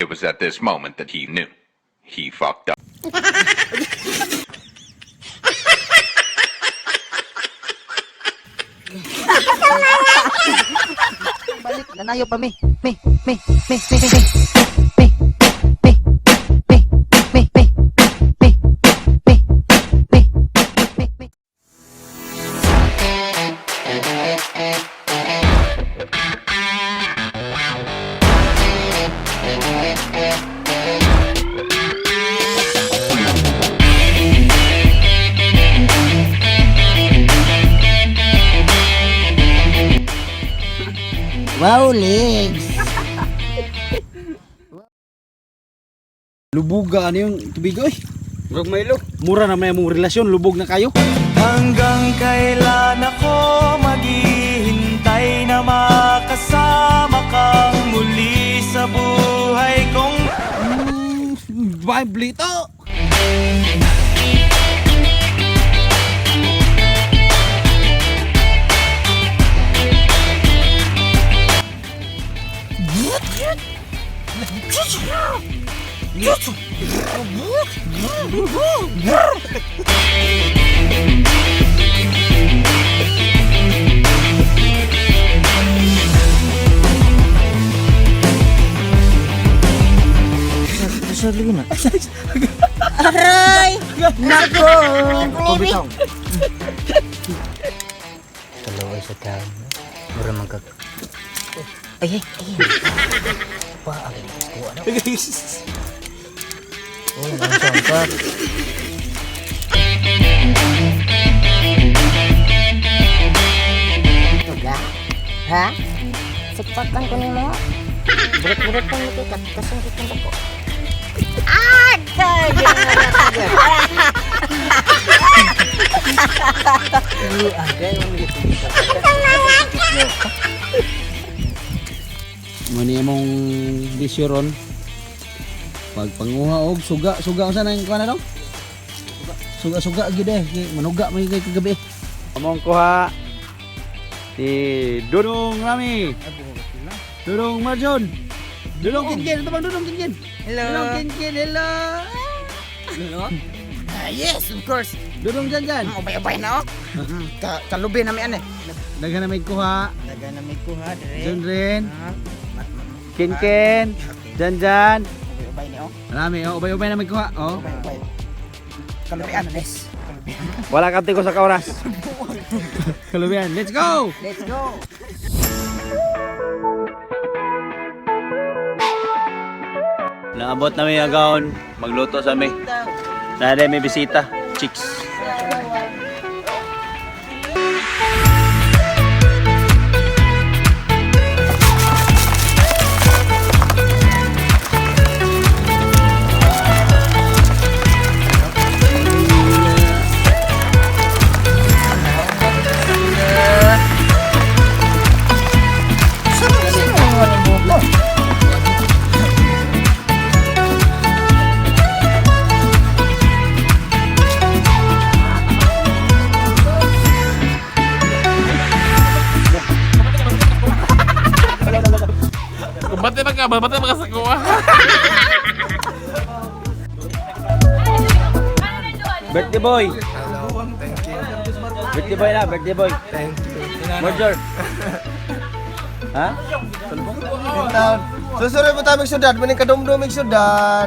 It was at this moment that he knew. He fucked up. Balik, nanayo pa mi. Mi, mi, mi, mi, mi, mi, mi, mi, mi, mi, mi, mi, mi, mi, mi, mi. Wow, legs. Lubuga ano yung tubig oy. Murag Milo. Mura na may among relasyon, lubog na kayo. Hanggang kailan ako maghihintay na makasama kang muli sa buhay kong Bye, blito. Aray! Nako! Kubitaw. Tuloy sa tao. Mura man kag. Ay, ay, ay. Pa, ang ko ano? Oh, nang ka. Tuga. Ha? Sikpakan ko nimo. Burot-burot kang mukikat. Kasang kitang ko. Ah! Kay! Mani among bisyo ron. Pag panguha og suga, suga unsa nang kuha na dong? Suga suga gyud eh, Kay manuga may kay kagabi. Among kuha si Dudong Rami. Dudong Marjon. Dudong Kinkin, ito bang Dudong Kinkin? Hello. Dudong Kinkin, hello. Hello. Ah, yes, of course. Dudong Janjan. Ubay-ubay na oh. Kalubi na mi ane. Daghan na may kuha. Daga na may kuha dire. Junrin, Ah, Kinkin, Janjan. Ubay-ubay ni oh. Marami, oh, ubay-ubay na may kuha. Oh. Ubay-ubay. Kalubian des. Kalubian. Wala kang ko sa kauras. Kalubian, let's go! Let's go. Naabot na may agaon, magluto sa mi. Nade may bisita, chicks. Bate na ka, bate na ka sa kuha. Birthday boy. Hello, thank you. Birthday boy na, birthday boy. Thank you. Roger. Ha? Susunod po taming syudad, maning kadumduming syudad.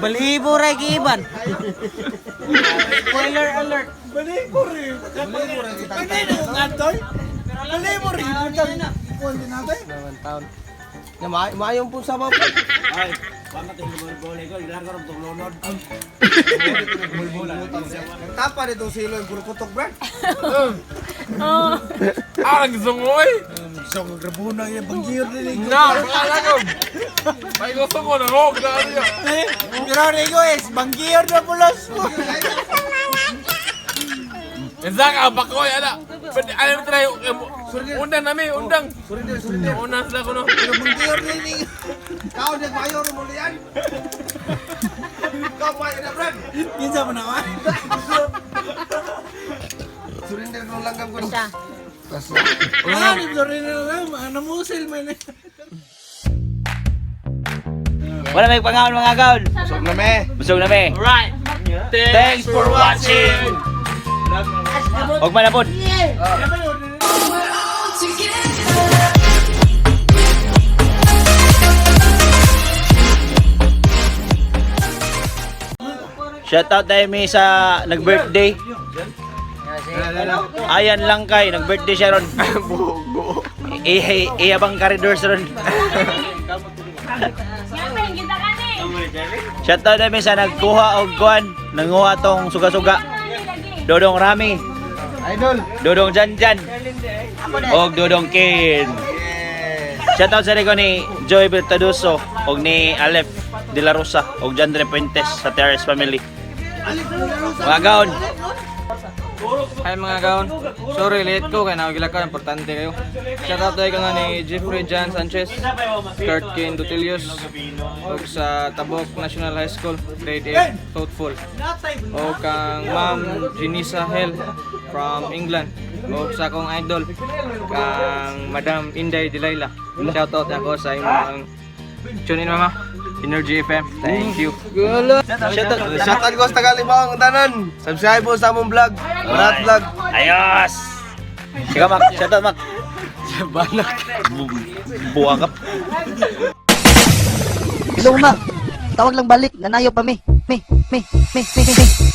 Balibo ra giiban. Spoiler alert. Balibo rin. Balibo rin. Antoy? Balibo rin. Kuwan din natin. Taon. Na maayong po sa baba. Ay, pamatay mo boleh ko, ilan ko rin lunod. Tapa nitong silo yung puro kutok, bro. Ah, nagsungoy! So, kagrabuna yung banggir din. Na, wala ko. May gusto ko na ko, kailangan niya. Pero Rico is, banggir na pulos mo. Isa ka, bakoy, ala. Pwede, alam mo tayo, undang nami, undang. Surrender, surrender. Undang sila ko no. Pero banggir din. Kau na mayo mo yan. Kau mayo na, bro. Kinsa mo naman? Surrender nung langgam ko. Siya. Ah, sorry na lang. Namusil man eh. Wala may pangaon mga gaon. Busog na me. Busog na me. Alright. Thanks for watching. Og manapod. Shout out tayo mi sa nag-birthday. Ayan lang kay nag-birthday siya ron. Iyabang karidors ron. Nga kita ka ni. Shout out tayo mi sa nagkuha og kuan, nanguha tong suga-suga. Dodong Rami, Idol. Dodong Janjan, og Dodong Ken. Shout out sa ko ni Joy Bertaduso og ni Alef De La Rosa og Jandre Puentes sa Terrace Family. Mga gaon. Hi mga gaon. Sorry late ko kay nawagila ka, importante kayo. Shout out tayo nga ni Jeffrey Jan Sanchez, Kurt Ken Dutilius, ug sa Tabok National High School, grade 8, thoughtful. O kang Ma'am Genisa Hell from England. O sa akong idol, kang Madam Inday Delilah. Shout out ako sa imong tune in mama. Energy FM. Thank you. Shout out. Shout out ko sa Tagalibang tanan. Subscribe po sa among vlog. Marat vlog. Ayos! Sige Mak, shout out Mak. Balak. Buwang ka. Hello ma. Tawag lang balik, nanayo pa mi. Mi, mi, mi, mi, mi, mi.